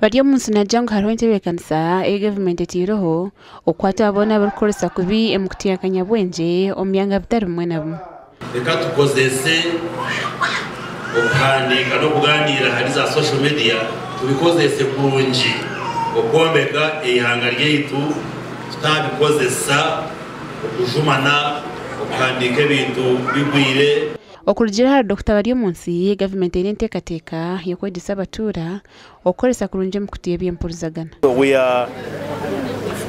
Baryomunsi naagira ngu hariho entebeekanisa ei gavumenti etaireho okukwata boona abarikukoresa kubi emikutu ya kanyabwengye omu byanga bitari bimwe na bimwe. Reka tukozese okuhandiika n'okugaaniira ahari za social media tubikozese kurungi okwombeka eihanga ryaitu tutabikozesa okujumana, okuhandiika ebintu bigwire. Okurugiirira ahari Dokita Baryomunsi, gavumenti eine enteekateeka y'okwegyesa abatuura okukoresa kurungi emikutu y'eby'empurizagana. We are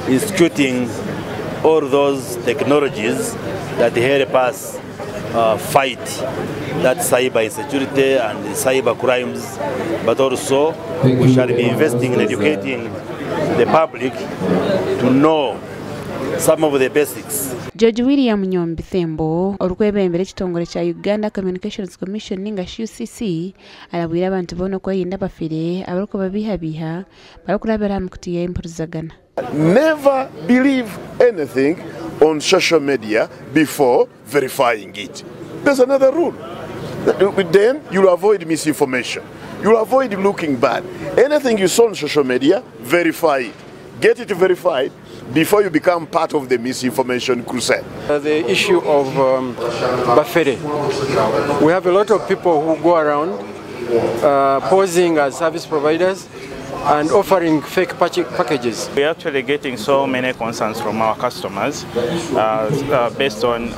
instituting all those technologies that help us fight that cyber insecurity and cyber crimes but also we shall be investing in educating the public to know some of the basics. George William Nyombi Thembo, orikwebembera ekitongore kya Uganda Communications Commission ninga shi UCC, arabwire abantu boona okwerinda abafire abarikubabiihabiiha barikurabira aha mikutu y'empurizagana. Never believe anything on social media before verifying it. There's another rule. Then you'll avoid misinformation. You'll avoid looking bad. Anything you saw on social media, verify it. Get it verified before you become part of the misinformation crusade. The issue of Bafere. We have a lot of people who go around posing as service providers and offering fake packages. We're actually getting so many concerns from our customers based on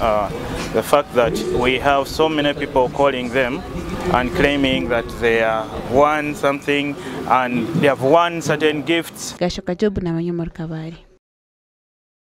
the fact that we have so many people calling them and claiming that they are won something and they have won certain gifts. Gashoka Job namanya omuri Kabale.